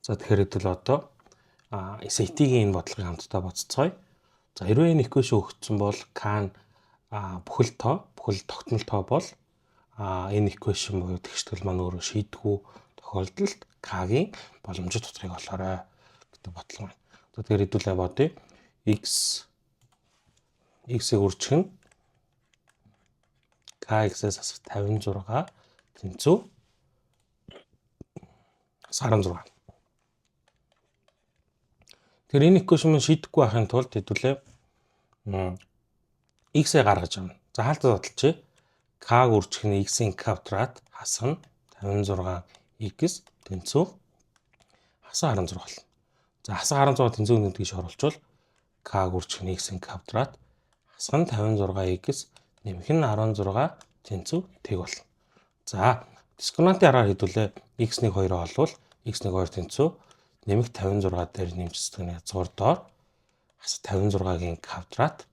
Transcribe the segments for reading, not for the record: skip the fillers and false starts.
За, тэгэхээр хэдүүл одоо SAT-ийн энэ бодлогыг хамтдаа бодцгоё. За, хэрвээ энэ equation өгөгдсөн бол K нь бүхэл тоо, бүхэл тогтмол тоо бол энэ equation буюу тэгштгэл маань өөрөө шийдэггүй тохиолдолд K-гийн боломжит утгыг олоорой гэдэг бодлого байна. За, тэгэхээр хэдүүлээ бодъё. X-ийг үржих нь Kx-ээс хасах 56 тэнцүү 16. Тэгэхээр энэ equation маань шийдэхгүй байхын тулд хэдүүлээ x-ээ гаргаж авна. За, хаалтаа задлжээ. K үржих нь x-ийн квадрат хасах нь 56 x тэнцүү хасах 16 болно. За, хасах 16 тэнцүү гэдгийг оруулчвал k үржих нь x-ийн квадрат хасах нь 56 x нэмэх нь 16 тэнцүү тэг болно. За, дискриминантын аргаар хэдүүлээ x1 2-оо олвол x1 2 тэнцүү нэмэх 56 дээр нэмждэг нь язгуур доор хасах 56-гийн квадрат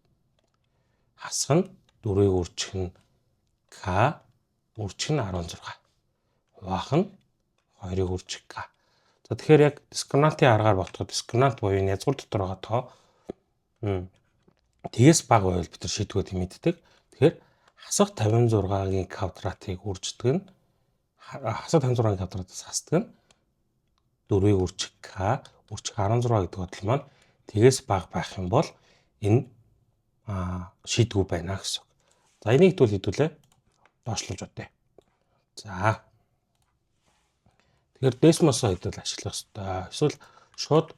хасах нь 4-ийг үржих нь k үржих нь 16 хуваах нь 2-ыг үржих k. За, тэгэхээр яг дискриминантын аргаар бодоход дискриминант буюу энэ язгуур дотор байгаа тоо тэгээс бага байвал бид нар шийдэггүй гэдгийг мэддэг. Тэгэхээр хасах 56-гийн квадратыг үрждэг нь хасах 56-гийн квадратаас хасдаг нь 4-ийг үржих k үржих 16 гэдэг бодол маань тэгээс бага байх юм бол энэ шийдэггүй байна гэсэн үг. За, энийг тэгвэл хэдүүлээ доошлуулж бодъё. За. Тэгэхээр Desmos-оо хэдүүл ашиглах хэрэгтэй. Эсвэл шууд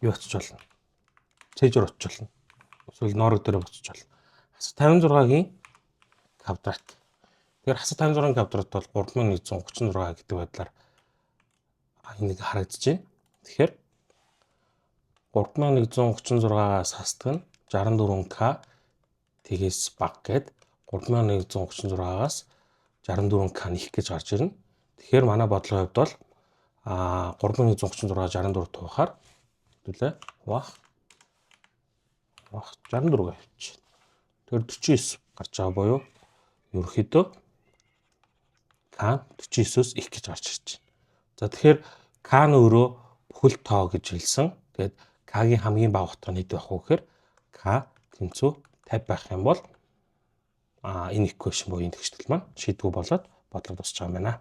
юу очиж болно. Цээжээр очиж болно. Эсвэл ноорог дээр буцаж болно. Хасах 56-гийн квадрат. Тэгэхээр хасах 56-гийн квадрат бол 3136 гэдэг байдлаар энийг харагдаж байна. Тэгэхээр 3136-аас хасдаг нь 64К тэгээс бага гээд 3136-аас 64К нэх гэж гарч ирнэ. Тэгэхээр манай бодлогын хувьд бол 3136 64 туухаар хэдүүлээ хуваах 64 авчих. Тэгэхээр 49 гарч байгаа буюу ерөнхийдөө К 49-өөс их гэж гарч ирж байна. За, тэгэхээр К нь өөрөө бүхэл тоо гэж хэлсэн. Тэгээд К-гийн хамгийн бага утга нь хэд байх вэ гэхээр К тэнцүү 50 байх юм бол энэ equation буюу энэ тэгштгэл маань шийдэггүй болоод бодлого дуусч байгаа юм байна.